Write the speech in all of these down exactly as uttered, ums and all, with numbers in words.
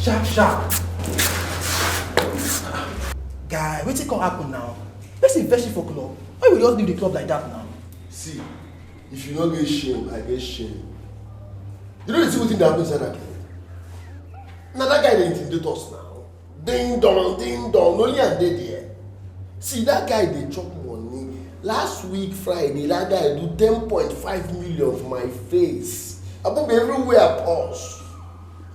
Sharp, sharp. Guy, wetin come happen now? Person vex you for club. Why you just leave the club like that now? See, if you no get shame, I get shame. You no dey see wetin dey happen inside that club? Na that guy dey intimidate us now. Ding dong, ding dong, na only am dey there. See, that guy dey chop money. Last week Friday, that guy do ten point five million for my face. Abeg, everywhere I pause.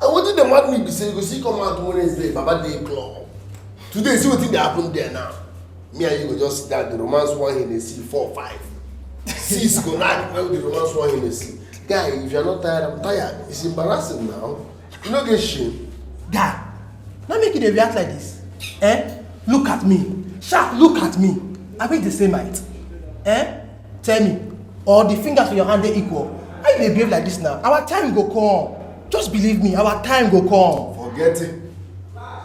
And wetin dey mad me be say you go see come out Wednesday, Baba dey club. Today, see wetin dey happen there now. Me and you go just sit down, dey romance one Hennessy, four, five, six go knack when we dey romance one Hennessy. Guy, if you are not tired, I'm tired. It's embarrassing now. You no get shame. Guy, na make you dey react like this? Eh? Look at me. Sharp, look at me. Are we the same height? Eh? Tell me, or the fingers for your hand dey equal? How you dey behave like this now? Our time go come. Just believe me, our time go come. Forget it.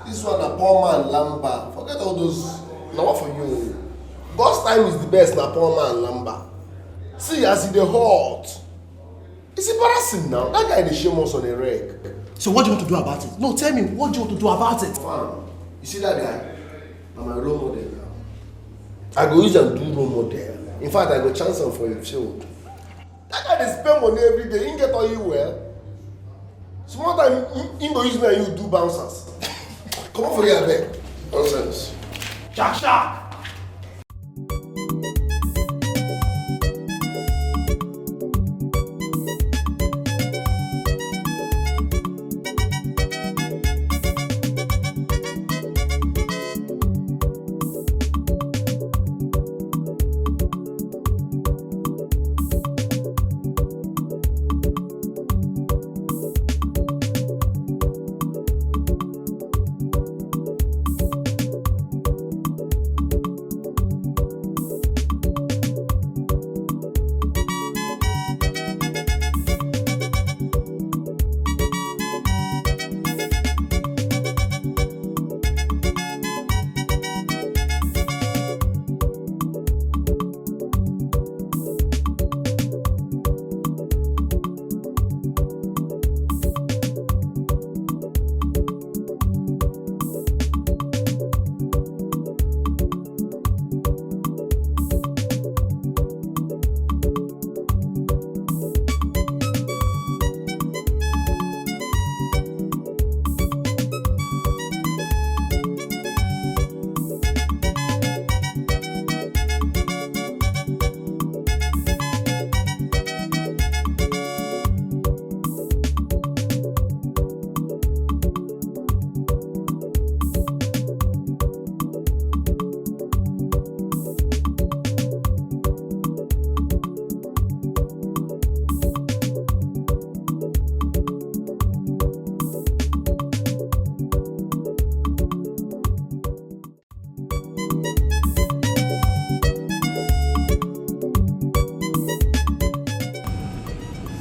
This one na poor man lamba. Forget all those. Na what for you? God's time is the best, na poor man lamba. See as e dey hot. It's embarrassing now. That guy dey shame us on a reg. So what do you want to do about it? No, tell me, what do you want to do about it? Fam, you see that guy? Na my role model now. I go use am do role model. In fact, I go chance am for him field. That guy dey spend money every day. Him get oil well. Small time, him, him go use me and you do bouncers. Comot for here, abeg. Nonsense. Sharp, sharp.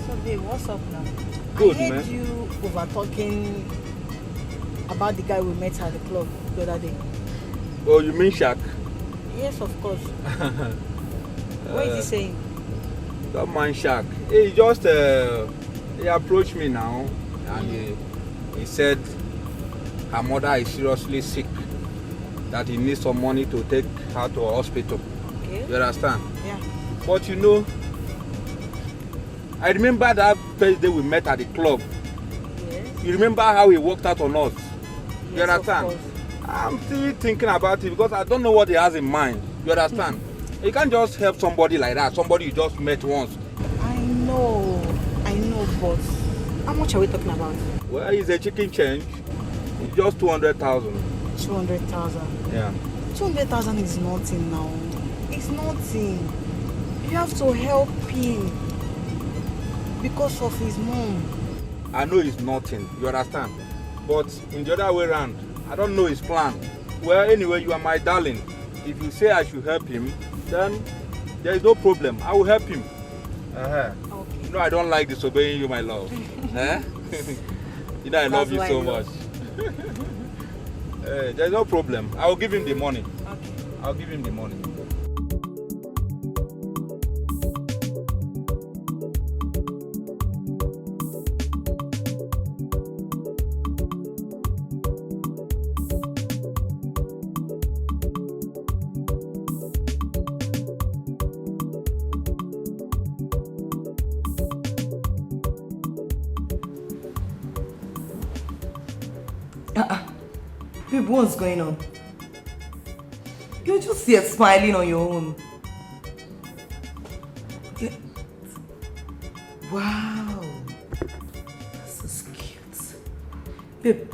So babe, what's up now? Good, I heard man. You over talking about the guy we met at the club the other day. Oh, you mean Shaq? Yes, of course. What is he saying? That man Shaq. He just uh, he approached me now and he, he said her mother is seriously sick, that he needs some money to take her to a hospital. Okay. You understand? Yeah. But you know, I remember that first day we met at the club. Yes. You remember how he walked out on us? Yes, you understand? Of course. I'm still thinking about it because I don't know what he has in mind. You understand? You can't just help somebody like that, somebody you just met once. I know, I know, but how much are we talking about? Well, it's a chicken change. It's just two hundred thousand. Two hundred thousand. Yeah. Two hundred thousand is nothing now. It's nothing. You have to help him because of his mom. I know it's nothing. You understand? But in the other way around, I don't know his plan. Well, anyway, you are my darling. If you say I should help him, then there is no problem. I will help him. Uh-huh. Okay. You know I don't like disobeying you, my love. Eh? You know I love you so much. Eh, there's no problem. I will give him the money. Okay. I'll give him the money. Uh-uh. Babe, what's going on? You're just here smiling on your own. Yeah. Wow. This is cute. Babe,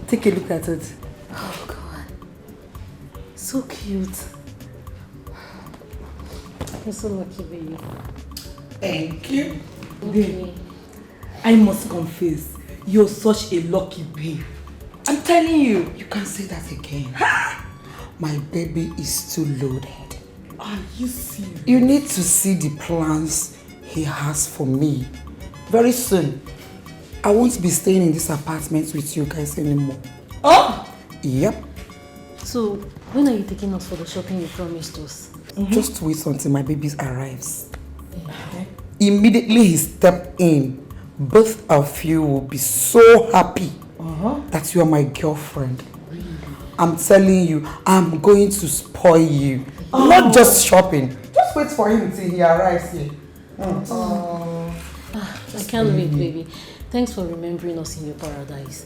take a look at it. Oh, God. So cute. You're so lucky, baby. Thank you. Okay. I must confess, you're such a lucky babe. I'm telling you. You can't say that again. My baby is too loaded. Are you serious? You need to see the plans he has for me. Very soon, I won't be staying in this apartment with you guys anymore. Oh! Yep. So, when are you taking us for the shopping you promised us? Just wait until my baby arrives. Immediately he stepped in, both of you will be so happy that you are my girlfriend. I'm telling you, I'm going to spoil you. Not just shopping. Just wait for him till he arrives here. Mm. I can't wait, baby. Thanks for remembering us in your paradise.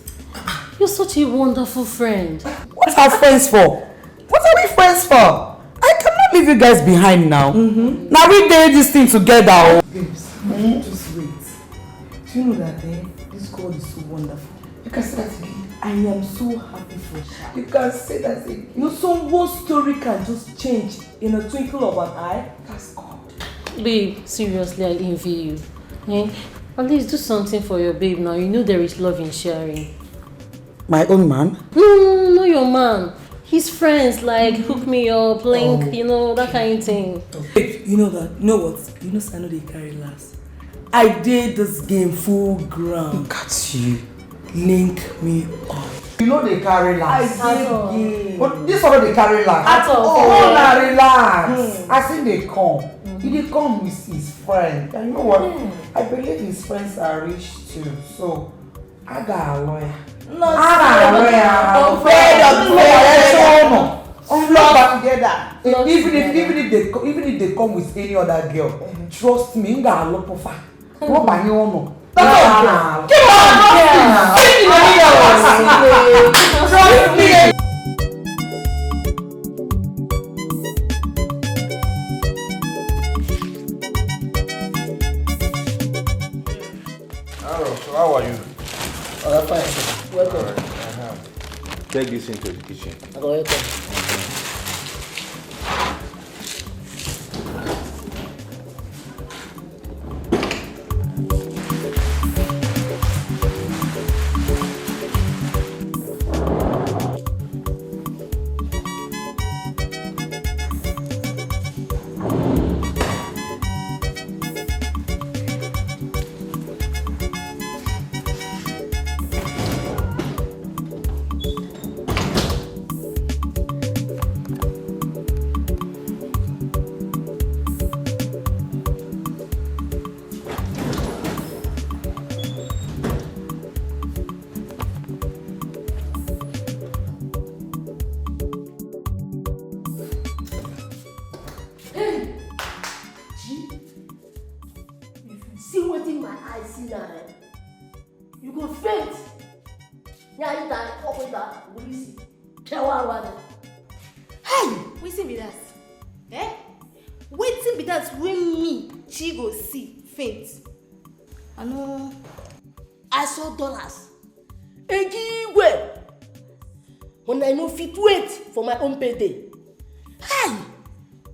You're such a wonderful friend. What are friends for? What are we friends for? I cannot leave you guys behind now. Now we do this thing together. Oh. Babes, just wait. Do you know that, eh, this God is so wonderful? You can say that again. I am so happy for Sha. You can say that again. You know, someone's story can just change in a twinkle of an eye. That's God. Babe, seriously, I envy you. Eh? At least do something for your babe now. You know there is love in sharing. My own man? No, no, no, no, your man. His friends like hook me up, link, you know, that kind of thing. Babe, you know that. You know what? You know, say I know they carry last. I did this game full ground. Look at you. Link me up. You know they carry last. I did game. But this one they carry last. At all. Oh, na relax. I think they come. He dey come with his friend. And you know what? I believe his friends are rich too. So, I got a lawyer. Not a lawyer. Fed up. Fed up. Flop together. Even if, even if they co- even if they come with any other girl, trust me, nga alopofa. Wọ́n bá yín ọ̀nà. That's all. Keep on. Trust me. Hello, so how are you? Oh, I'm fine, sir. Welcome. Take this into the kitchen. I go welcome. See wetin my eye see now, eh? You go faint. Yeah, you die. Fuck with that. Will you see? Pure water. Hey, wetin be that? Eh? Wetin be that wey me, Chi, go see faint? I know. I saw dollars. Egigwe. When I no fit wait for my own payday. Hi!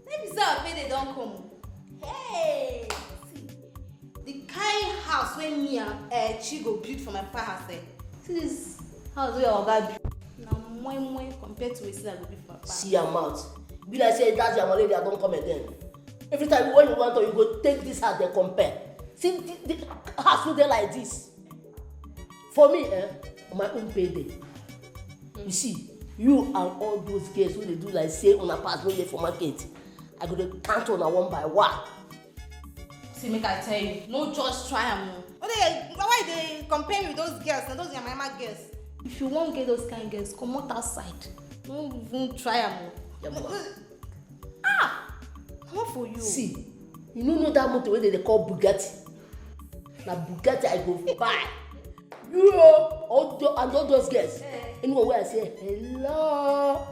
Maybe say our payday don come. Hey! See, the kind house wey me and uh, Chi go build for my papa house, eh? See this house wey our oga build. Na moi moi compared to wetin I go build for my papa. See your mouth. Be like say that your malaria don come again. Every time when you want to, you go take this house dey compare. See the, the house wey dey like this. For me, eh, my own payday. You see, you and all those girls wey dey do like say una pass no dey for market, I go dey count una one by one. See, make I tell you, no just try am o. Why you dey compare me with those girls? Na those yamayama girls. If you wan get those kind girls, comot outside. No even try am o. Yabba. Ah! Comot for you. See, you no know that motor wey dem dey call Bugatti? Na Bugatti I go buy. You o, all tho- and all those girls. Anyone wey I say hello,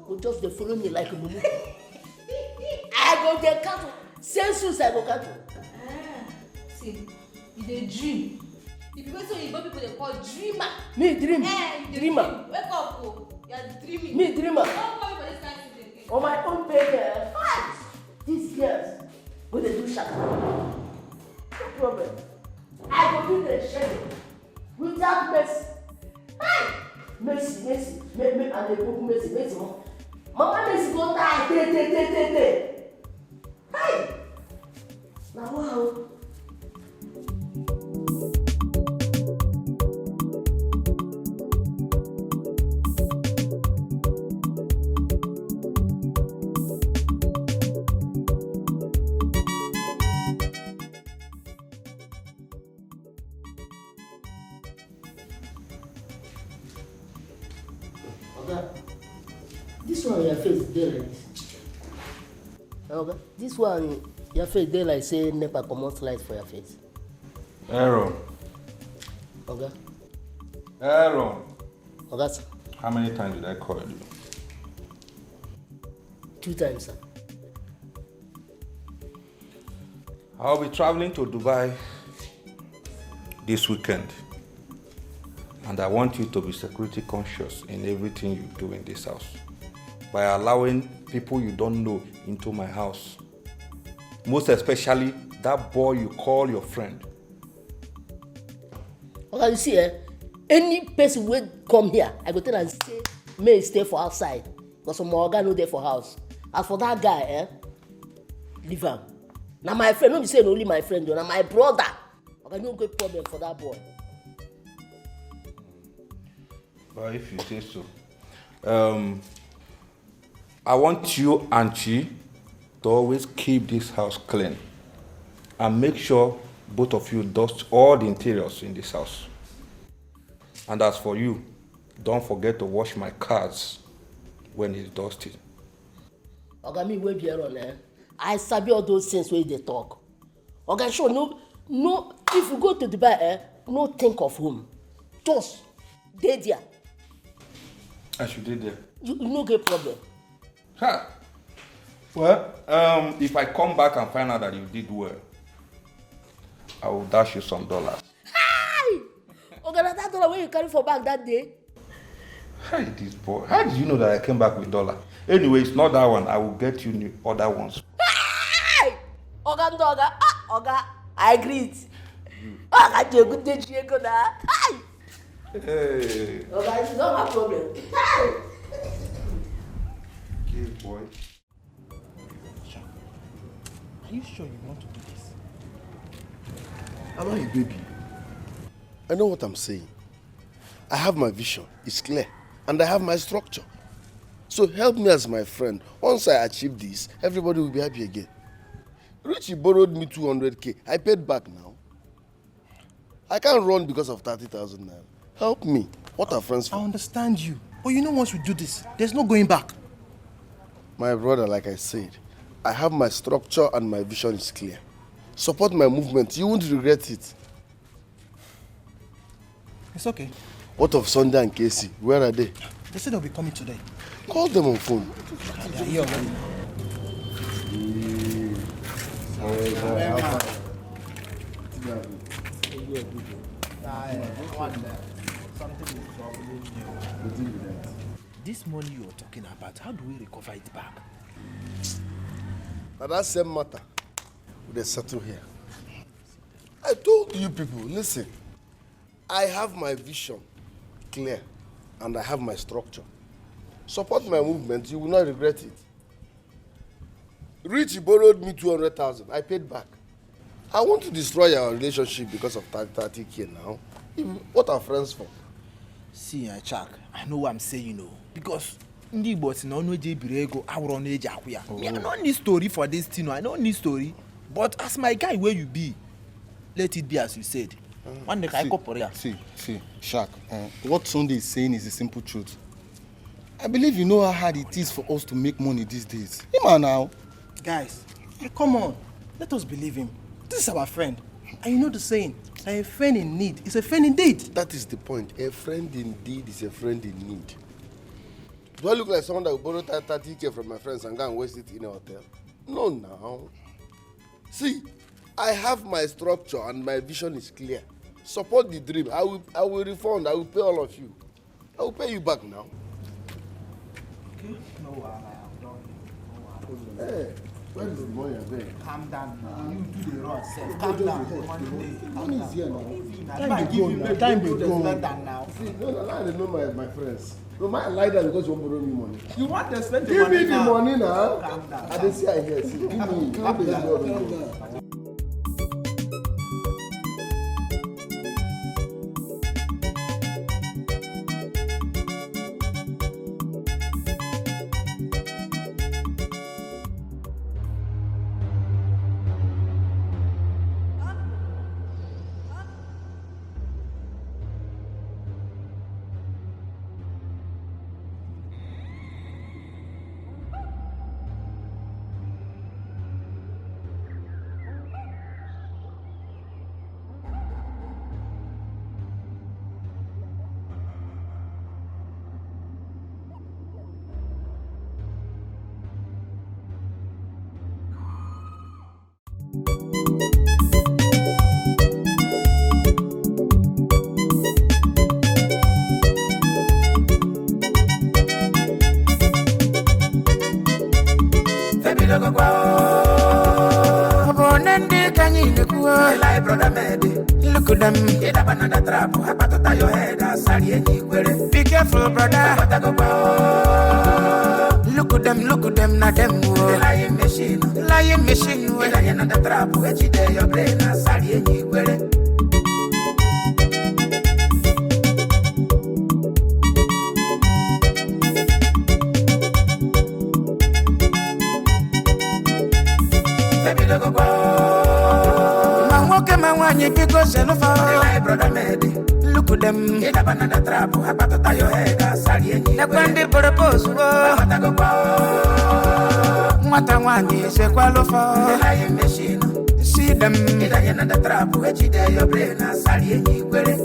go just dey follow me like mumu. I go dey count. Same shoes I go count. Ah, see, you dey dream. The people wey oyibo people dey call dreamer. Me dream. Eh, you dey Dreamer. Dream. Wake up o. You are dreaming. Me dreamer. Don't call me for this kind of thing again. On my own page, eh, these girls go dey do shaka. No problem. I go do the schedule without mercy. Hey! Mercy, mercy, me, me, and the book mercy, mercy. Mama mercy go die, dey, dey, dey, dey, dey. Hey! Na wa o. Oga, this one your face dey like this. Oga, this one your face dey like say nepa comot light for your face. Aaron. Oga. Aaron. Oga, sir. How many times did I call you? Two times, sir. I'll be traveling to Dubai this weekend, and I want you to be security conscious in everything you do in this house by allowing people you don't know into my house. Most especially that boy you call your friend. Oga, you see, eh? Any person wey come here, I go tell am say make e stay for outside, because my oga no dey for house. As for that guy, eh? Leave am. Na my friend, no be say na only my friend o, na my brother. Oga, no get problem for that boy. But if you say so, um, I want you and Chi to always keep this house clean and make sure both of you dust all the interiors in this house. And as for you, don't forget to wash my cars when it's dusty. Oga, me wey be Aaron, eh? I sabi all those things wey you dey talk. Oga, sure, no, no, if you go to Dubai, eh, no think of home. Just dey there. I should dey there. You, you no get problem. Ha! Well, um, if I come back and find out that you did well, I will dash you some dollars. Hi! Oga, na that dollar wey you carry for bag that day? Hey, this boy. How did you know that I came back with dollar? Anyway, it's not that one. I will get you new other ones. Hi! Oga, ndị oga. Ah, oga, I agree. Oga, ji ego, ndị ji ego na. Hi! Hey. Oga, it's not my problem. Hi! Okay, boy. Are you sure you want to do this? Am I a baby? I know what I'm saying. I have my vision. It's clear. And I have my structure. So help me as my friend. Once I achieve this, everybody will be happy again. Richie borrowed me two hundred K. I paid back now. I can't run because of thirty thousand naira. Help me. What are friends for? I understand you. But you know, once we do this, there's no going back. My brother, like I said, I have my structure and my vision is clear. Support my movement. You won't regret it. It's okay. What of Sunday and Casey? Where are they? They said they'll be coming today. Call them on phone. They are here already. Something is troubling you. This money you're talking about, how do we recover it back? Now that same matter, we dey settle here. I told you people, listen, I have my vision clear and I have my structure. Support my movement, you will not regret it. Richie borrowed me two hundred thousand. I paid back. I want to destroy our relationship because of thirty K now. If, what are friends for? See, eh, Chuck, I know what I'm saying, you know, because ndị Igbo si na ọnụ eji ebiri ego awụrụ ọnụ eji akwụ ya. Me, I no need story for this thing. I no need story. But as my guy where you be, let it be as you said. Nwanne ka anyị kụpụrụ ya. See, see, Chuck, eh, what Sunday is saying is the simple truth. I believe you know how hard it is for us to make money these days. Him and now. Guys, eh, come on. Let us believe him. This is our friend. And you know the saying, a friend in need is a friend indeed. That is the point. A friend indeed is a friend in need. Do I look like someone that will borrow thirty K from my friends and go and waste it in a hotel? No, now. See, I have my structure and my vision is clear. Support the dream. I will, I will refund. I will pay all of you. I will pay you back now. Okay, no wahala, I'm done. No wahala. Hey, where is the money, abeg? Calm down now. You do the run, sef. Calm down. Money dey. Money is here now. Time dey go now. Time dey go. Spend am now. See, no, no, I dey know my, my friends. No, my lie down because you wan borrow me money. You want to spend the Give money me the now? Money now. Calm down. I dey see am here. See, give me. Calm down. Calm down. Ọ bụ onye ndị ka anyị na-ekwu? Eli brother Medi. Look at them. Ịdaba na the trap, akpatụta your head, asari enyi kwere. Be careful, brother. Akpatagokwa. Look at them, look at them, na them. Lying machine. Lying machine. Ịdanye na the trap, ejide your brain, asari enyi kwere. Ma nwoke ma nwaanyị, biko, selụ fa. Look at them. Ịdaba na the trap, akpatụta your head, asari enyi. Nekwe ndị propose wo. Nwata nwaanyị, sekwalụ fa. See them. Ịdanye na the trap, ejide your brain, asari enyi kwere.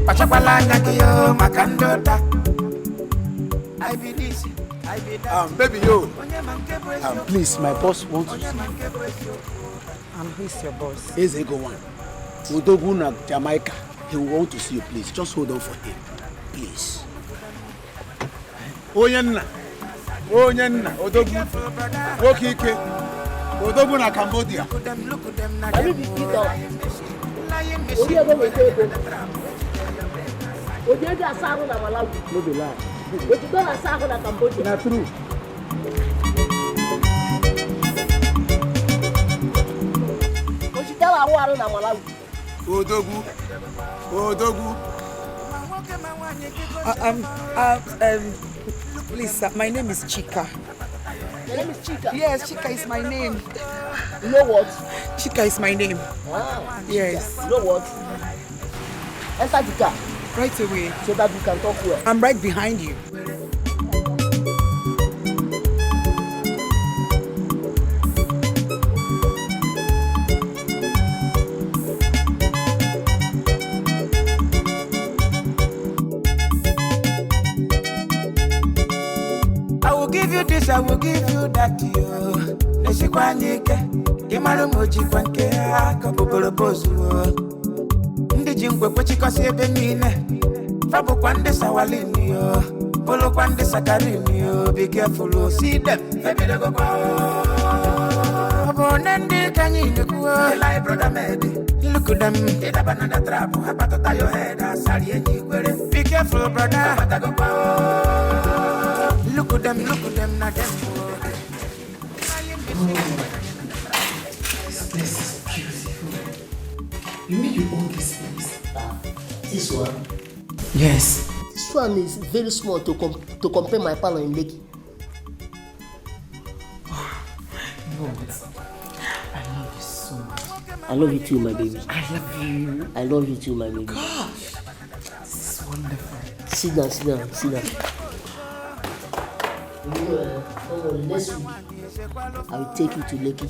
Kpachakwala anya gị o, maka ndị ụta. I be this, I be that. Um, baby, yo. Um, please, my boss wants to see you. And who is your boss? Eze Go One. Odogwu na Jamaica. He want to see you, please. Just hold on for him, please. Onye nna. Onye nna. Odogwu. Nwoke ike. Odogwu na Cambodia. Let me be Peter. Onye ego weta ego. Onye ego asa ahụ na Malawi. No be lie. Otu dọla asa ahụ na Cambodia. Na true. Otu dọla awụ arụ na Malawi. Odogwu. Odogwu. Uh, um, uh, um, please, sir, my name is Chika. Your name is Chika. Yes, Chika is my name. You know what? Chika is my name. Ah, Yes. You know what? Enter the car Right away. So that we can talk well. I'm right behind you. I will give you this, I will give you that, yo. Lesikwa anyị ike, ị mara ma o jikwa nke ha ka ọ bụ propose, o. Ndị ji ngwe kwechikọsị ebe niile, fa bụkwa ndị sawalin, yo. Bụrụkwa ndị sakarin, yo. Be careful, o. See them. Ebidogokwa, o. Ọ bụ onye ndị ka anyị na-ekwu, o. Eli brother Medi. Look at them. Ịdaba na the trap, akpatụta your head, asari enyi kwere. Be careful, brother. Akpatagokwa, o. Look at them, look at them, na them. This place is beautiful. You mean you own this place? This one. Yes. This one is very small to com to compare my parlor in Lekki. But I love you so much. I love you too, my baby. I love you. I love you too, my baby. Gosh, this is wonderful. Sit down, sit down, sit down. You know, uh, don't worry, next week I will take you to Lekki.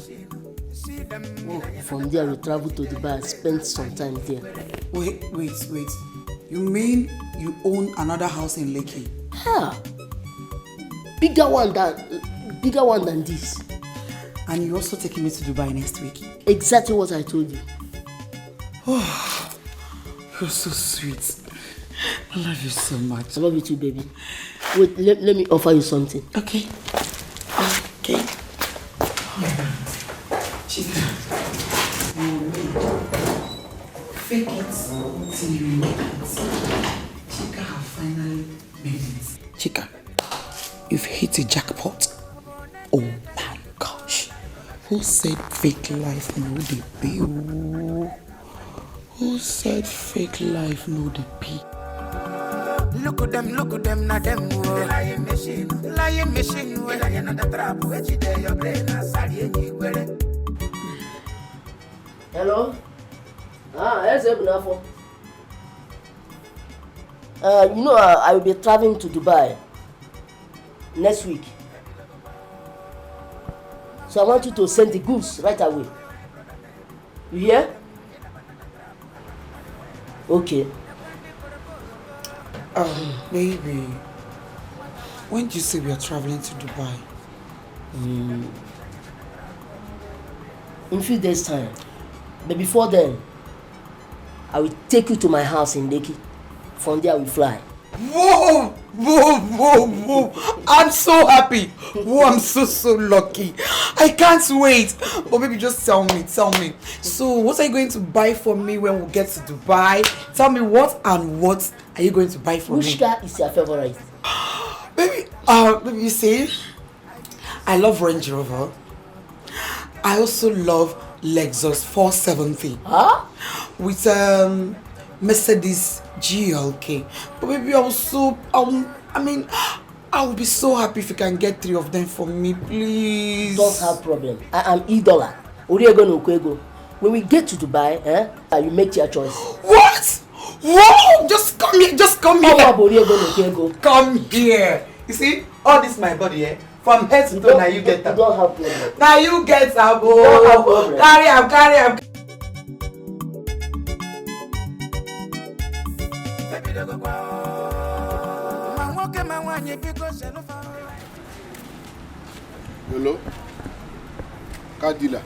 From there, we travel to Dubai and spend some time there. Wait, wait, wait. You mean you own another house in Lekki? Ha! Bigger one than bigger one than this. And you're also taking me to Dubai next week. Exactly what I told you. You're so sweet. I love you so much. I love you too, baby. Wait, let, let me offer you something. Okay. Okay. Chika. Fake it till you make it. Chika have finally made it. Chika, you've hit a jackpot. Oh my gosh. Who said fake life no dey pay? Oh? Who said fake life no dey pay? Look at them, look at them, not them. Lying machine, lying machine. We're lying on the trap. Where you day your brain? I sorry, you quit. Hello? Ah, Eze Bunafo. Uh, you know, uh, I will be traveling to Dubai next week. So I want you to send the goods right away. You hear? Okay. Um, baby, when do you say we are traveling to Dubai? Mm. In few days' time. But before then, I will take you to my house in Lekki. From there, we fly. Whoa! Whoa, whoa, whoa! I'm so happy. Whoa, I'm so, so lucky. I can't wait. But baby, just tell me, tell me. So, what are you going to buy for me when we get to Dubai? Tell me what and what are you going to buy for Which me? Car is your favorite? Baby, uh, baby, you see, I love Range Rover. I also love Lexus four seventy. Huh? With um Mercedes G L K. But baby, I was so um, I mean, I would be so happy if you can get three of them for me, please. Don't have problem. I am E dollar. Oriego no kwego. When we get to Dubai, eh, uh, you make your choice. What? Whoa! Just come here. Just come here. Oriego no kwego. Come here. You see, all this my body, eh? From head to toe, now you get You up. Don't have problem. Now you get up. Don't have problem. Carry up, carry up. Ma nwoke ma nwaanyị, biko selu fa. Hello? Car dealer.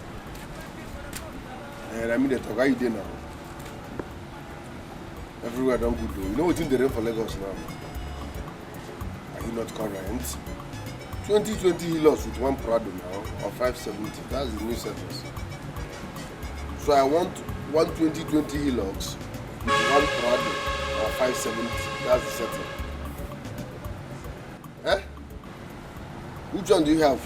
Eh, I mean, the talk, how you dey now? Everywhere don good though. You know wetin dey reign for Lagos now? Are you not current? Twenty twenty Hilux with one Prado now, or five seventy. That's the new settings. So I want one twenty twenty Hilux with one Prado or five seventy. That's the setting. Eh? Which one do you have?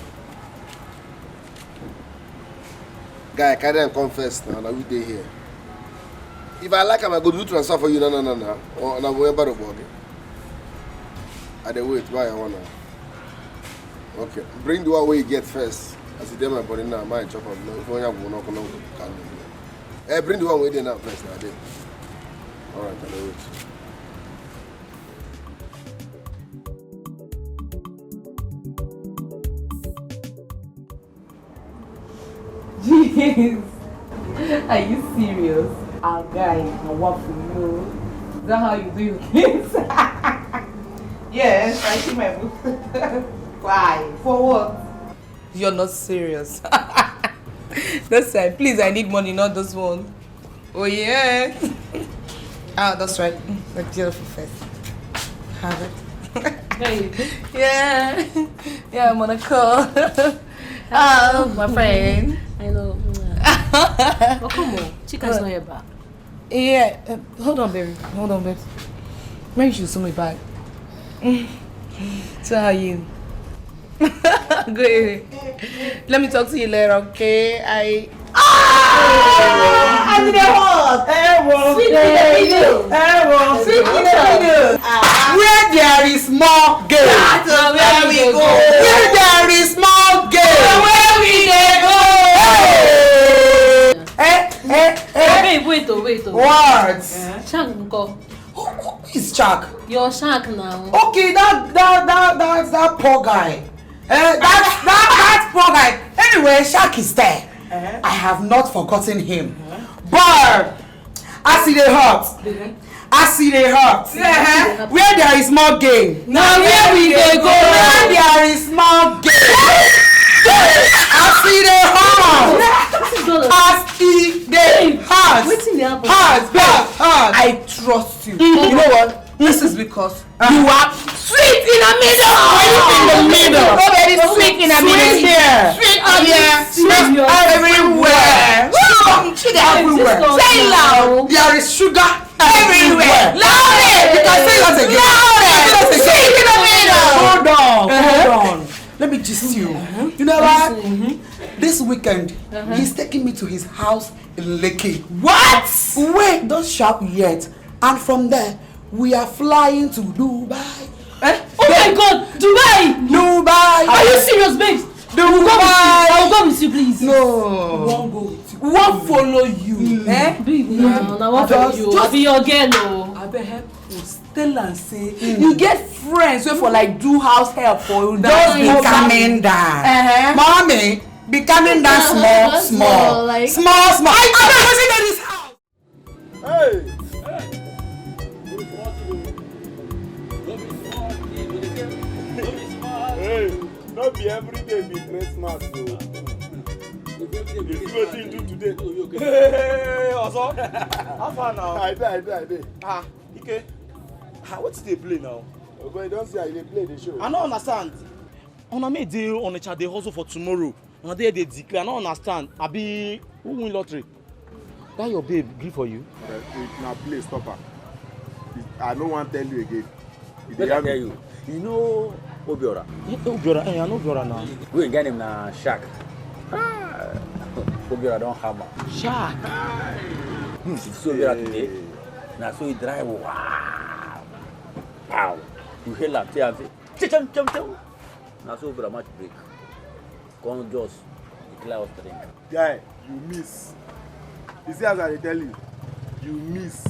Guy, carry am come first now, na we dey here. If I like am, I go do transfer for you, no, no, no, no. Oh, na we borrow body. I dey wait, buy one now. Okay, bring the one wey you get first. As you dey my body now, my chop am. No, if you want, no, no, no, can do. Eh, bring the one wey dey now first, na dey. All right, I dey wait. Jeez, are you serious? Our guy, I work for you. Is that how you do your things? Yes, I see my book. Why? For what? You're not serious. This time, please, I need money, not this one. Oh yeah. Ah, that's right. Mm, let's deal for first. Have it. Babe. Yeah. Yeah, I'm on a call. Oh, my friend. I know. But come on, Chika is not here back. Yeah, uh, hold on, baby. Hold on, babe. Make sure you send me back. So how you? Go ahead. Let me talk to you later, okay? I. Ah! I need a hug. Sweet in the middle. Sweet in the middle. Where there is more gain. That's where we go. Where there is more gain. Where we dey go. What? Shark nko. Who, who is Chuck? Your shark now. Okay, that that that that that poor guy. Eh, that that that poor guy. Anyway, Shark is there. I have not forgotten him. But as e dey hot, as e dey hot, where there is more game, Na where we dey go. Where there is more game, as e dey hot, as e dey hot, Wetin dey happen? Hot, hot, hot. I trust you. You know what? This is because you are sweet in the middle. Sweet in the middle. Oh, very sweet in the middle. Sweet here. Sweet up here. Sweet everywhere. Everywhere. Say loud. There is sugar everywhere. Louder. You can say that again. Louder. Say that again. Sweet in the middle. Hold on, hold on. Let me gist you. You know what? This weekend, he's taking me to his house in Lekki. What? Wait, don't shout yet. And from there, we are flying to Dubai. Eh? Oh my God, Dubai! Dubai. Are you serious, babes? Dubai. I will go with you, please. No. Wan go with you. Wan follow you. Eh? Babe, na na what for Just- you? just- I be your girl o. Abeg help us tell am say you get friends wey for like do house help for you. Just be calming down. Uh-huh. Mommy, be calming down small, small. Like- Small, small. I don't know wetin dey this house. Hey! Hey, no be every day be Christmas o. You see wetin you do today? Hey, Ozo, how far now? I dey, I dey, I dey. Ah, Ike, ah, wetin dey play now? Oh boy, you don see how you dey play the show. I no understand. Una make dey Onitsha dey hustle for tomorrow. Una dey dey declare. I no understand. Abi who win lottery? That your babe gree for you? If na play, stop am. I no wan tell you again. You dey hear me? Make I tell you, you know Obiora? Eh, Obiora, eh, I know Obiora now. Wey guy name na Shark. Ah, Obiora don hammer. Shark. Hmm, you see Obiora today? Na so he drive. Wow. Pow. You hail am, tell am say, "Chim, chim, chim, chim." Na so Obiora match break. Come just declare us drink. Guy, you miss. You see as I dey tell you, you miss.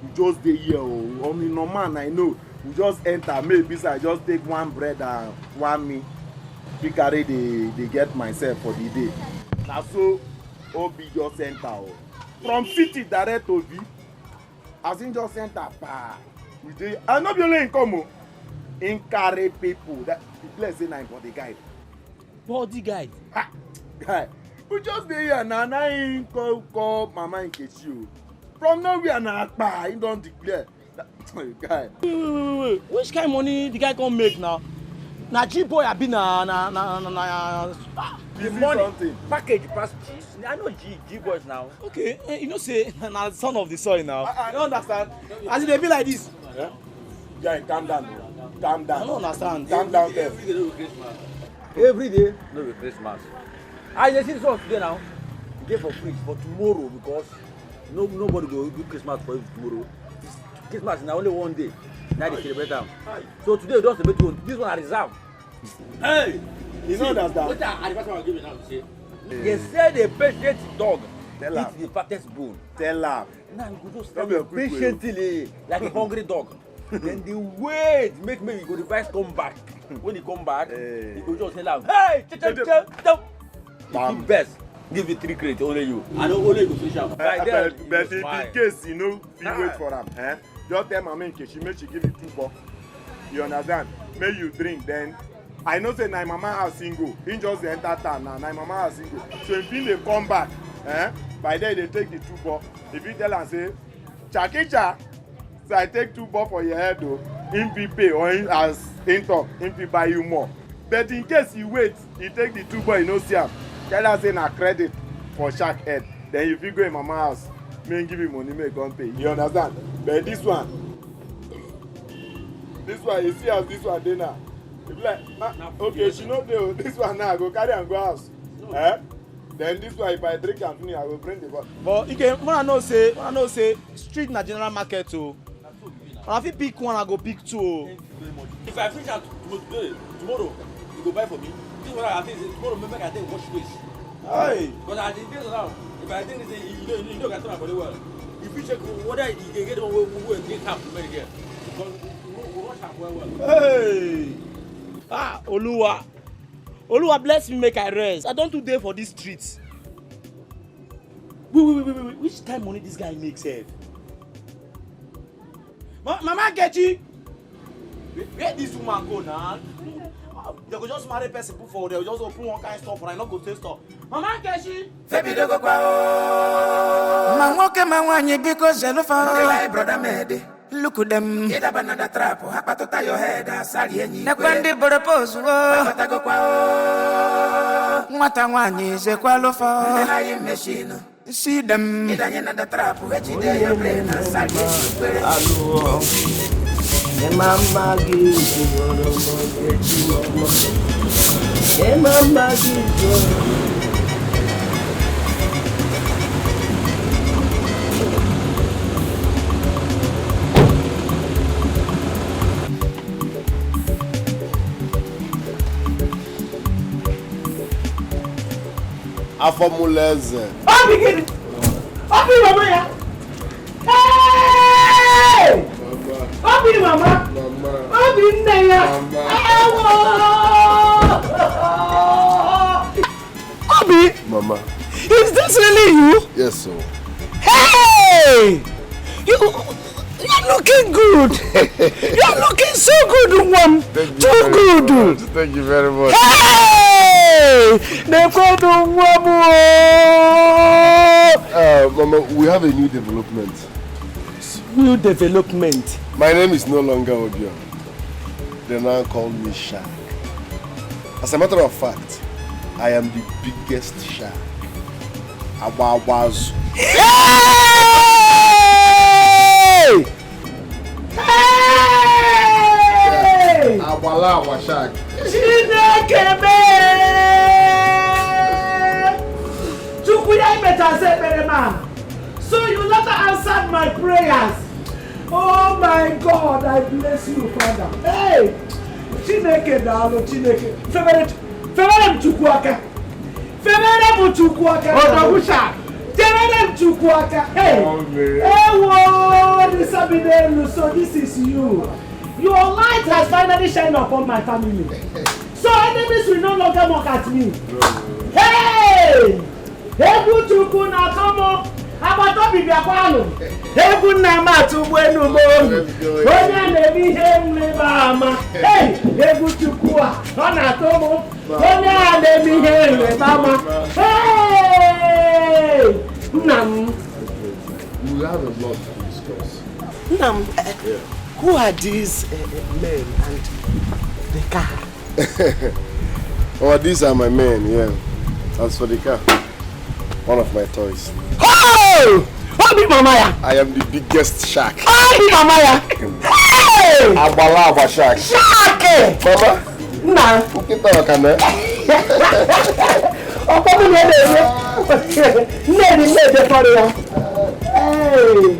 You just dey here o. Only no man I know. You just enter, maybe say I just take one bread and one meat. Fit carry dey dey get myself for the day. Na so Obi just enter o. From city direct Obi. As him just enter, pa, we dey. And no be only him come o. Him carry people. That the place say na him bodyguard. Bodyguard? Ha! Guy, we just dey here na, na him call, call Mama Nkechi o. From nowhere na akpa, him don declare. That, guy. Wait, wait, wait, wait. Which kind money the guy come make now? Na G boy abi na, na, na, na, na, ah, the money. Something. Package pass G. I know G, G boys now. Okay, eh, you know say na son of the soil now. I, I don't understand. As e dey be like this. Eh? Guy, calm down. Calm down. I don't understand. Calm down first. Every day no be Christmas. Every day no be Christmas. I dey see this one today now. E dey for fridge for tomorrow because no, nobody go do Christmas for you tomorrow. Christmas na only one day. Na dey celebrate am. So today we don celebrate one. This one na reserve. Hey! You know that. What I advise I give you now, say. They say the patient dog eat the fattest bone. Tell am. Now you go just stand patiently like a hungry dog. Then the wait, make, make you go revise come back. When he come back, he go just tell am, "Hey, chop, chop, chop, chop." Bam. Best. Give you three crates, only you. I know only you go finish am. But, but if in case you know, you wait for am, eh? Just tell Mama Nkechi, make she give you two cup. You understand? Make you drink, then I know say na him mama house him go. Him just dey enter town now. Na him mama house him go. So if him dey come back, eh? By then he dey take the two cup. If you tell am say, "Chakicha, so I take two cup for your head o," him fit pay or him, as him talk, him fit buy you more. But in case you wait, you take the two boy, you no see am. Tell am say na credit for shark head. Then you fit go in mama house. Make him give you money, make him come pay. You understand? But this one, this one, you see as this one dey now. You be like, ah, okay, she no dey o. This one now, I go carry am go house. Eh? Then this one, if I drink am finish, I go bring the bottle. But Ike, una know say, una know say street na general market o. Una fit pick one, I go pick two o. If I finish am to-, to-, today, tomorrow, you go buy for me. This one, I think say tomorrow, make I take wash face. Hey! Because I dey think now, if I think say you, you, you no go turn my body well. You fit check whether e dey get one wey wey dey tap for here. Because we we rush am well well. Hey! Ah, Oluwa. Oluwa bless me make I rest. I don too dey for this street. Wait, wait, wait, wait, wait. Which kind money this guy make sef? Ma Mama Nkechi! Where, where this woman go now? They go just marry person put for there, just open one kind store for her, no go sell store. Mama Nkechi! Febidogo kwa o. Ma nwoke ma nwaanyị biko zelu fa o. Ndị like brother Mede, look them. Ịdaba na the trap, ha kpatụta your head, asari enyi. Nekwa ndị boro pose o. Kpatago kwa o. Nwata nwaanyị zekwalụ fa o. Ndị like machine. See them. Ịdanye na the trap, ejide your brain, asari enyi. Alụọ. Ị ma mma gị zụrụ m oge chi ọma. Ị ma mma gị zụrụ m. Afọ mụlụ eze. Obi gịnị? Obi mama ya. Hey! Obi mama. Obi nne ya. Ewo! Obi, Mama. Is this really you? Yes, sir. Hey! You, you're looking good. You're looking so good, Nwam. Thank you Too very good. Much. Thank you very much. Hey! Nekwedu Nwam o! Uh, Mama, we have a new development. New development? My name is no longer Obion. They now call me Shark. As a matter of fact, I am the biggest shark. Agba agba azụ. Hey! Hey! Agbala agba shark. Chineke mee! Chukwu ya imetazi ekpere m a. So you later answered my prayers. Oh my God, I bless you, Father. Hey! Chineke daalụ, Chineke. Febere, febere m Chukwu aka. Febere m Chukwu aka. Odogwu shark. Febere m Chukwu aka. Hey! Ewo, Nisa Bidelu, so this is you. Your light has finally shined upon my family. So enemies will no longer mock at me. Hey! Egwu Chukwu na-atọ m. Agbata obi bịakwanụ. Egwu nna m atụ ụgbọelu m obi. Onye a na-eme ihe nrịba ama. Hey! Egwu Chukwu a, ọ na-atọ m. Onye a na-eme ihe nrịba ama. Hey! Nna m. We have a lot to discuss. Nna m, eh, who are these, eh, eh, men and the car? Oh, these are my men, yeah. As for the car, one of my toys. Oh! Obi mama ya! I am the biggest shark. Obi mama ya! Hey! Agbala agba shark. Shark! Mama, Nna. Nkịta ọka na. Ọkpọkpọ na-ede ede. Nne dị nne ede kọrọ ya. Hey!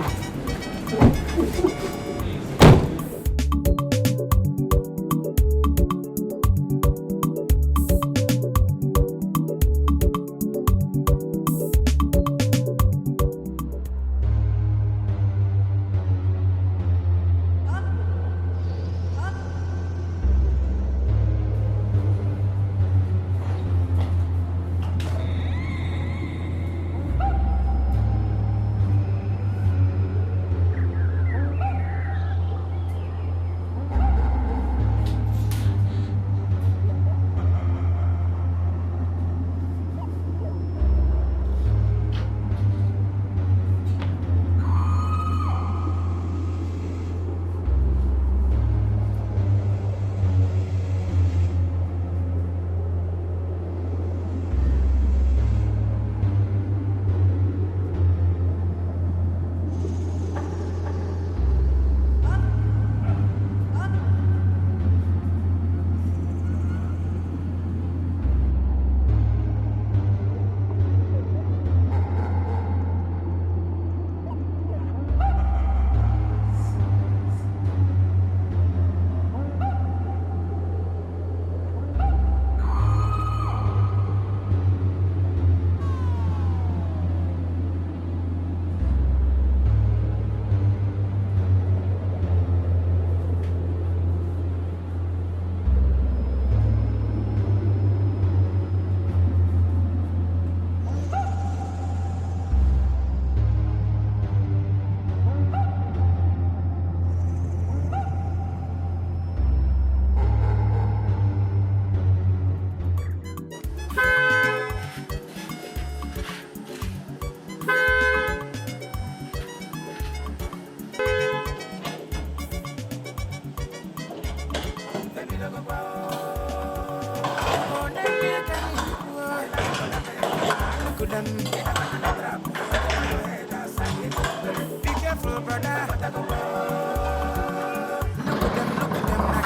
Be careful, brother. Look at them, look at them, na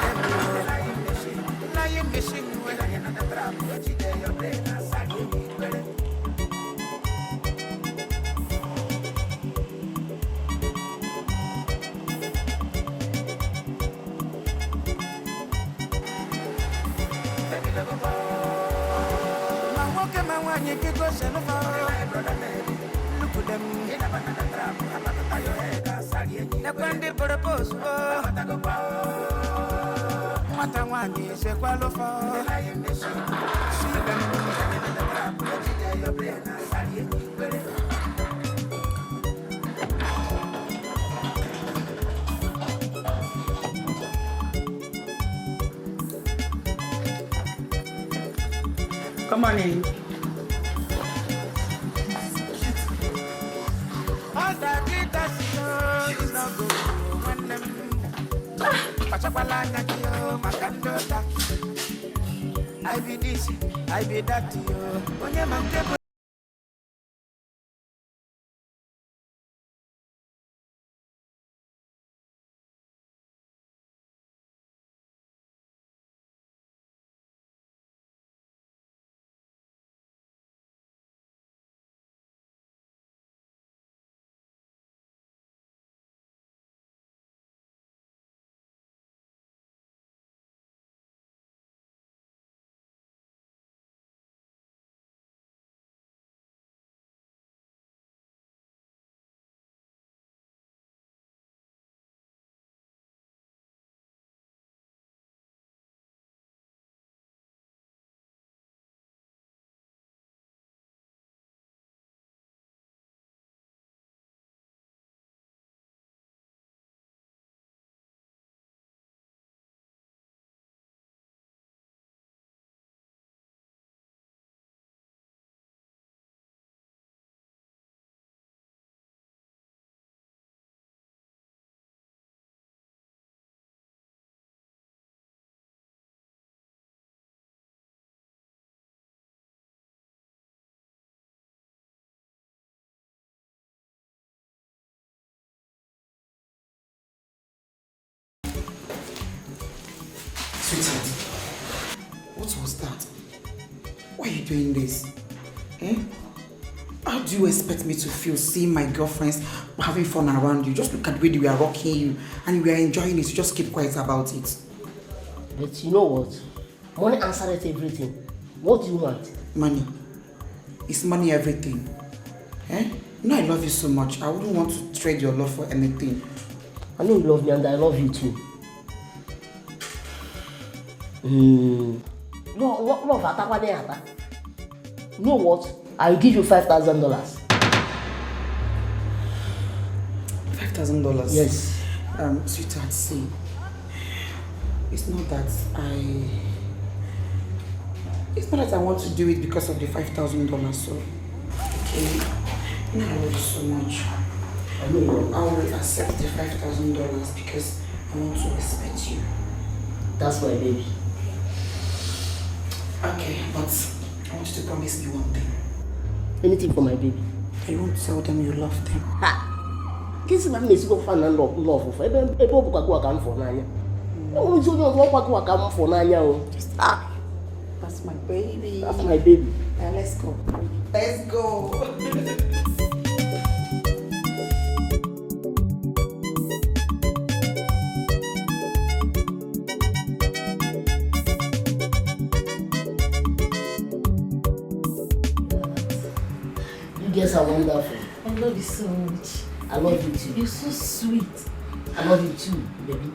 dem be the lying machine. Lying machine, wey lying on the trap, wey you dey your brain, na sack you need, brother. Ma nwoke ma nwaanyị, biko selu fa. Look at them. Nekwe ndị propose o. Nwata nwaanyị sekwalụ fa. See them. Come on in. Kpachakwala anya gị o, maka ndị ụta. I be this, I be that, yo. Onye ma nke bụ Sweetheart, what was that? Why are you doing this? Eh? How do you expect me to feel seeing my girlfriends having fun around you? Just look at the way they were rocking you and you were enjoying it. Just keep quiet about it. But you know what? Money answers everything. What do you want? Money. Is money everything? Eh? You know I love you so much. I wouldn't want to trade your love for anything. I know you love me and I love you too. Mm. No, no, no, Vata, what they are. You know what? I will give you five thousand dollars. Five thousand dollars? Yes. Um, sweetheart, see. It's not that I. It's not that I want to do it because of the five thousand dollars. So, okay, now I love you so much. I know you love me. I will accept the five thousand dollars because I want to respect you. That's my baby. Okay, but I want you to promise me one thing. Anything for my baby. I won't tell them you love them. Ha! Kisi ma mesi ko fa na love love for ebe ebe o bukwa kwa ka m fọ n'anya. O nzi onye ọzọ ọkwa kwa ka m fọ n'anya o. Ah, That's my baby. That's my baby. Now let's go. Let's go. You girls are wonderful. I love you so much. I love you too. You're so sweet. I love you too, baby.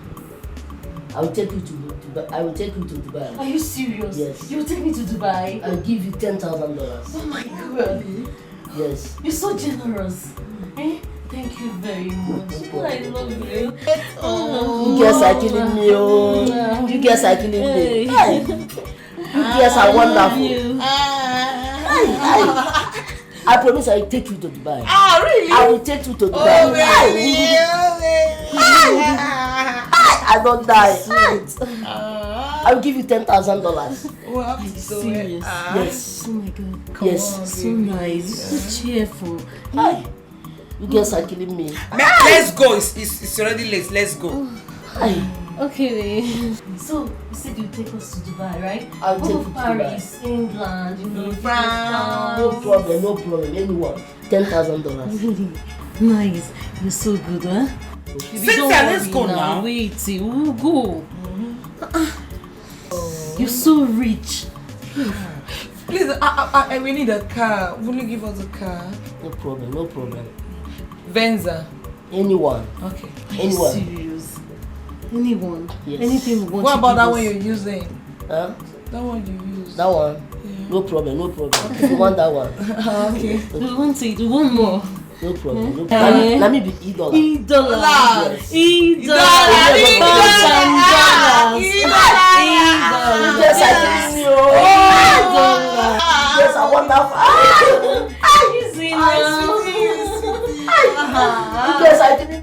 I will take you to Dubai. I will take you to Dubai. Are you serious? Yes. You take me to Dubai? I'll give you ten thousand dollars. Oh my God. Yes. You're so generous. Eh? Thank you very much. I love you. You girls are killing me, oh. You girls are killing me. Hey. You girls are wonderful. Hey, hey. I promise I will take you to Dubai. Ah, really? I will take you to Dubai. Oh, baby, oh, baby. I don't die. Ah. I'll give you ten thousand dollars. What happened to it? Serious? Ah, Yes. Oh my God. Yes. So nice, so cheerful. Hi. You girls are killing me. Ma- Let's go. It's, it's, it's already late. Let's go. Hi. Okay, babe. So, you said you take us to Dubai, right? I'll Go take to you to Paris, England, you know, No problem, no problem. Anyone. Ten thousand dollars. Nice. You're so good, huh? Cynthia, let's go now. Wait, we'll go. You're so rich. Please, I, I, I, we need a car. Will you give us a car? No problem, no problem. Venza. Anyone. Okay. Are you Anyone. Serious? Anyone? Yes. Anything we want. What You about give that us. One you're using? Huh? That one you use. That one. Yeah. No problem, no problem. If you want that one. Okay. We want it. We want more. No problem. No Eh? problem. Let me be e dollar. E dollar. Dollars. E Dollars. dollar. Pounds and dollars. E dollars. Yes, I didn't know. E dollar. Yes, I want that. Easy I now. see, I see. Yes, I didn't.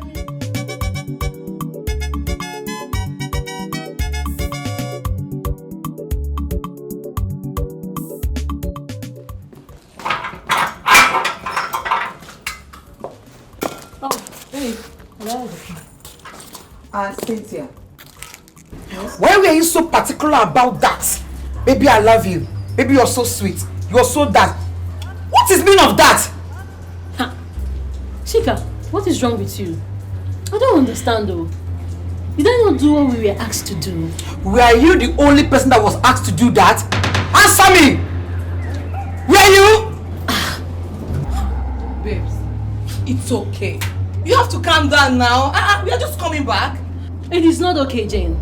Oh, hey. Hello. Ah, Cynthia. Why were you so particular about that? Baby, I love you. Baby, you're so sweet. You're so that. What is mean of that? Chika, what is wrong with you? I don't understand though. Did I not do what we were asked to do? Were you the only person that was asked to do that? Answer me. Were you? Babes, it's okay. You have to calm down now. Uh-uh, we are just coming back. It is not okay, Jane.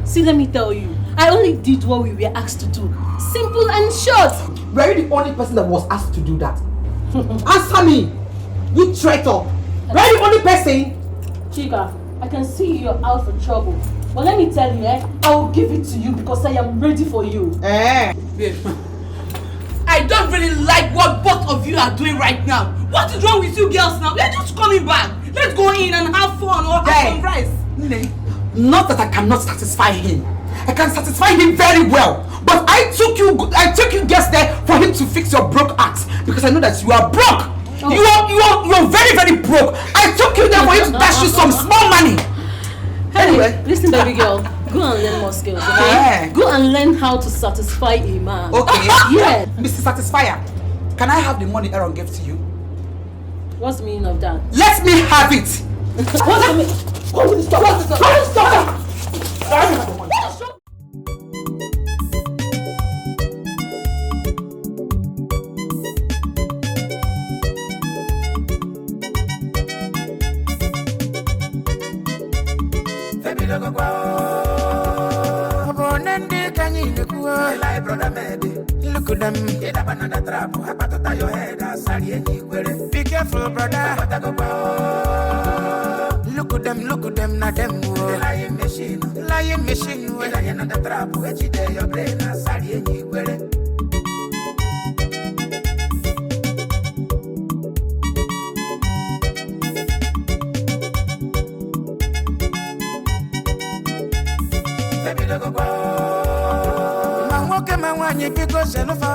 See, let me tell you. I only did what we were asked to do. Simple and short. Were you the only person that was asked to do that? Answer me. You traitor. Were you the only person? Chika, I can see you're out for trouble. But let me tell you, eh, I will give it to you because I am ready for you. Eh. Babe, I don't really like what both of you are doing right now. What is wrong with you girls now? We are just coming back. Let's go in and have fun or have Hey. Some rice. Nne, not that I cannot satisfy him. I can satisfy him very well. But I took you, I took you guys there for him to fix your broke ass because I know that you are broke. You are, you are, you are very, very broke. I took you there for you to dash you some small money. Hey, Anyway. Listen, baby girl, go and learn more skills, okay? Eh. Go and learn how to satisfy a man. Okay. Yeah. Mister Satisfier, can I have the money Aaron gave to you? What's the meaning of that? Let me have it. What's the meaning? Stop! Stop! Stop! Ọ bụ onye ndị ka anyị na-ekwu? Eli brother Medi. Look at them. Ịdaba na the trap, ha kpatụta your head, asari enyi ikwere. Be careful, brother. Look at them, look at them, na them. Lying machine. Lying machine. Ịdanye na the trap, ejide your brain, asari enyi ikwere. Ma nwoke ma nwaanyị biko selụfa.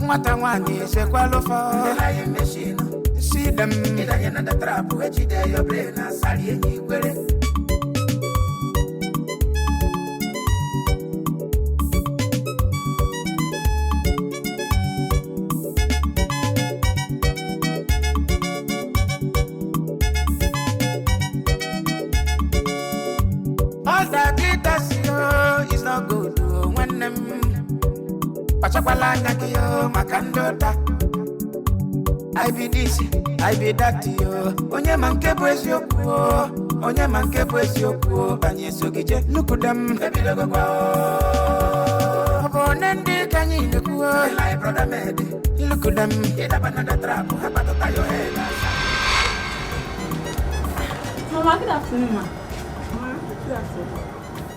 Nwata nwaanyị sekwalụfa. See them. All that glitters, oh, is not good, oh, nwanne m. Kpachakwala anya gị, oh, maka ndị ụta. I be this, I be that, yo. Onye ma nke bụ eziokwu, oh. Onye ma nke bụ eziokwu, oh. Banye so gị jee. Look at them. Ebidogokwa, oh. Ọ bụ onye ndị ka anyị na-ekwu, oh. Eli brother Medi. Look at them. Ịdaba na the trap, ha kpatụta your head. Mama, good afternoon, ma.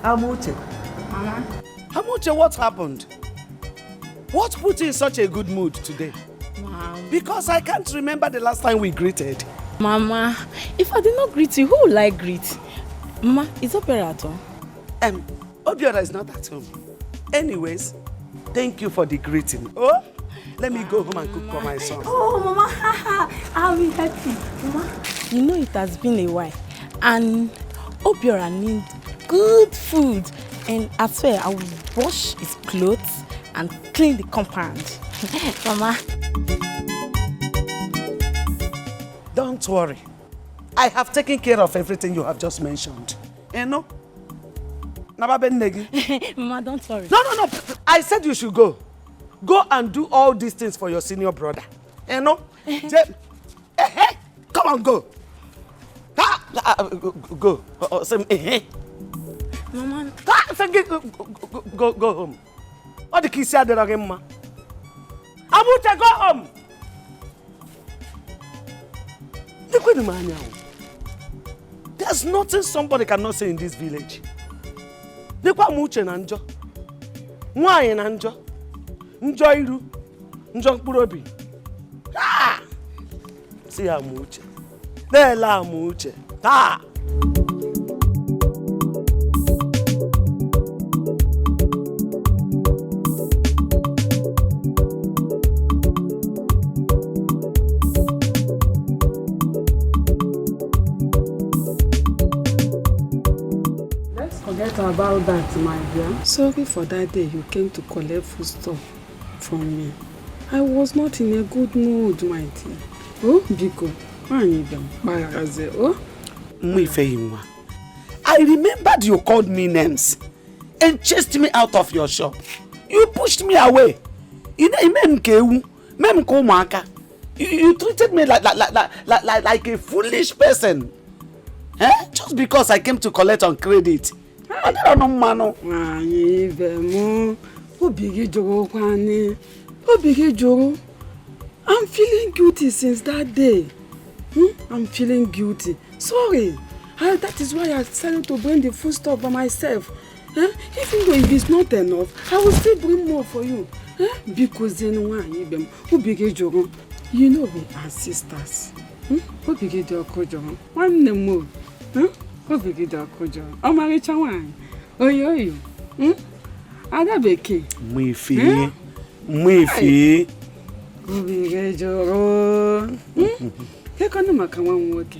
Amuche. Mama. Amuche, what happened? What put you in such a good mood today? Wow. Because I can't remember the last time we greeted. Mama, if I did not greet you, who will I greet? Mama, is Obiora at home? Um, Obiora is not at home. Anyways, thank you for the greeting. Oh, let me go home and cook for my son. Oh, Mama, I will help you. Mama. You know it has been a while, and Obiora needs good food. And I swear, I will wash his clothes and clean the compound. Mama. Don't worry. I have taken care of everything you have just mentioned. You know? Naba be nne gị. Mama, don't worry. No, no, no. I said you should go. Go and do all these things for your senior brother. You know? Je- Eh, eh, come on, go. Ah, ah, ah, go, go. Uh, uh, say, eh, eh. Mama. Ah, say, go, go, go, go, go home. Ọ dị ka isi adịrọ gị mma. Amuche, go home. Lekwenụ m anya o. There's nothing somebody cannot say in this village. Dịkwa m uche na njọ. Nwaanyị na njọ. Njọ iru. Njọ mkpụrụ obi. Ah! Si ya m uche. Na-ele amụ uche. Taa! Let's forget about that, my dear. Sorry for that day you came to collect foodstuff from me. I was not in a good mood, my dear. Oh, biko, nwaanyị ibe m, gbagharazie, oh. Mma Ifeyinwa, I remembered you called me names and chased me out of your shop. You pushed me away. You know, ime m ka ewu, mee m ka ụmụaka. You, you treated me like, like, like, like, like, like a foolish person. Eh? Just because I came to collect on credit. Ọ dịrọ nụ mmanụ. Nwaanyị ibe m, obi gị jụrụ okwu anyị. Obi gị jụrụ. I'm feeling guilty since that day. Hmm? I'm feeling guilty. Sorry. I, that is why I decided to bring the foodstuff by myself. Eh? Even though if it's not enough, I will still bring more for you. Eh? Biko zie nwaanyị ibe m, obi gị jụrụ. You know we are sisters. Hmm? Obi gị dị ọkụ jụrụ. Nwanne m o. Hmm? Obi gị dị ọkụ jụrụ. Ọmarịcha nwaanyị. Oyo oyo. Hmm? Ada bekee. Mma Ifeyinwa. Mma Ifeyinwa. Obi gị jụrụ. Hmm? Kekwanụ maka nwa m nwoke.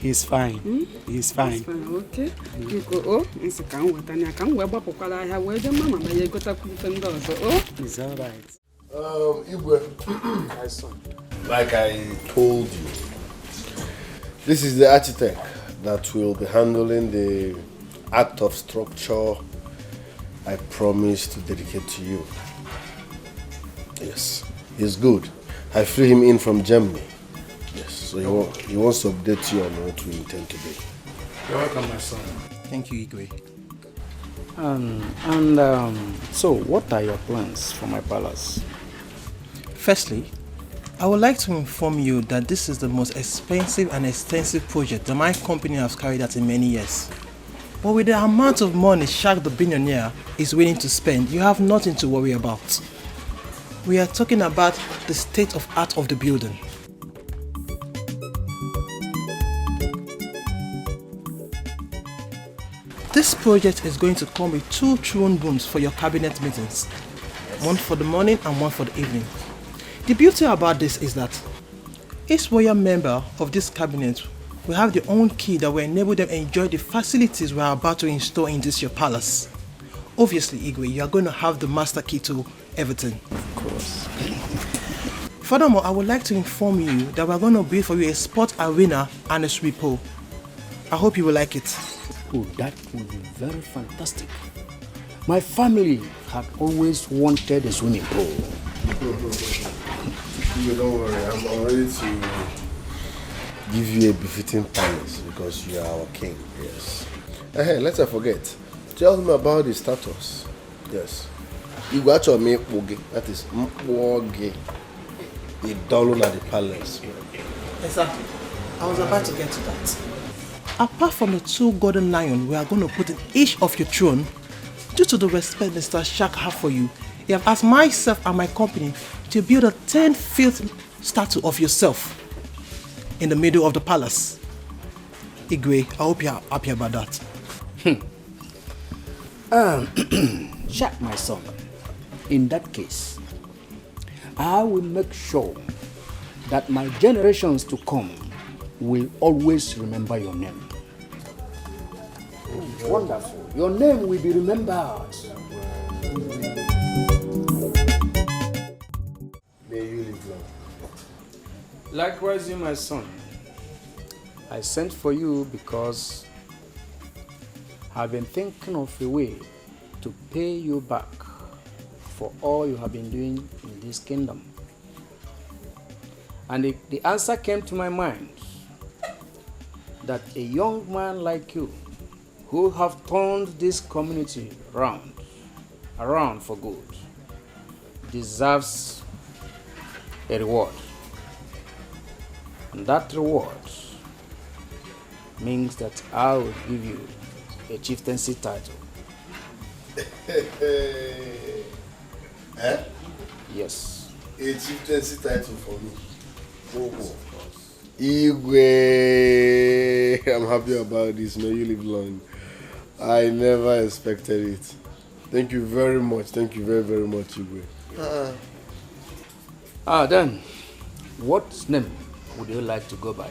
He's fine. He's fine. Fine, okay. Biko, o, nsị ka m weta ya, ka m wee gbapụkwara ahịa, wee jee mama ma ya egotakwu ife ndị ọzọ, o. It's all right. Um, Igwe, My son. Like I told you, this is the architect that will be handling the act of structure I promised to dedicate to you. Yes, he's good. I flew him in from Germany. Yes, so he, wa- he wants to update you on what we intend to do. You're welcome, my son. Thank you, Igwe. Um, and um, so, what are your plans for my palace? Firstly, I would like to inform you that this is the most expensive and extensive project that my company has carried out in many years. But with the amount of money Shark the billionaire is willing to spend, you have nothing to worry about. We are talking about the state of art of the building. This project is going to come with two throne rooms for your cabinet meetings, one for the morning and one for the evening. The beauty about this is that each royal member of this cabinet will have their own key that will enable them enjoy the facilities we are about to install in this your palace. Obviously, Igwe, you are going to have the master key to everything. Of course. Furthermore, I would like to inform you that we're going to build for you a sport arena and a swimming pool. I hope you will like it. Oh, that would be very fantastic. My family had always wanted a swimming pool. You don't worry, I'm, I'm ready to give you a befitting palace because you are our king. Yes. Hey, let's not forget. Tell me about the status. Yes. Igwe, achọrọ m ịkpụ gị, that is, m kpụọ gị, ị dọlụ na the palace. Exactly. I was about to get to that. Apart from the two golden lions we are going to put in each of your throne, due to the respect Mister Shark have for you, he have asked myself and my company to build a ten feet statue of yourself in the middle of the palace. Igwe, I hope you are happy about that. Um, Jack, my son, in that case, I will make sure that my generations to come will always remember your name. Wonderful. Your name will be remembered. May you live long. Likewise, you, my son. I sent for you because I've been thinking of a way to pay you back for all you have been doing in this kingdom. And the, the answer came to my mind that a young man like you, who have turned this community round, around for good, deserves a reward. And that reward means that I will give you a chieftaincy title. Eh? Yes. A chieftaincy title for me. Ogo. Igwe, I'm happy about this. May you live long. I never expected it. Thank you very much. Thank you very, very much, Igwe. Ah, then, what name would you like to go by?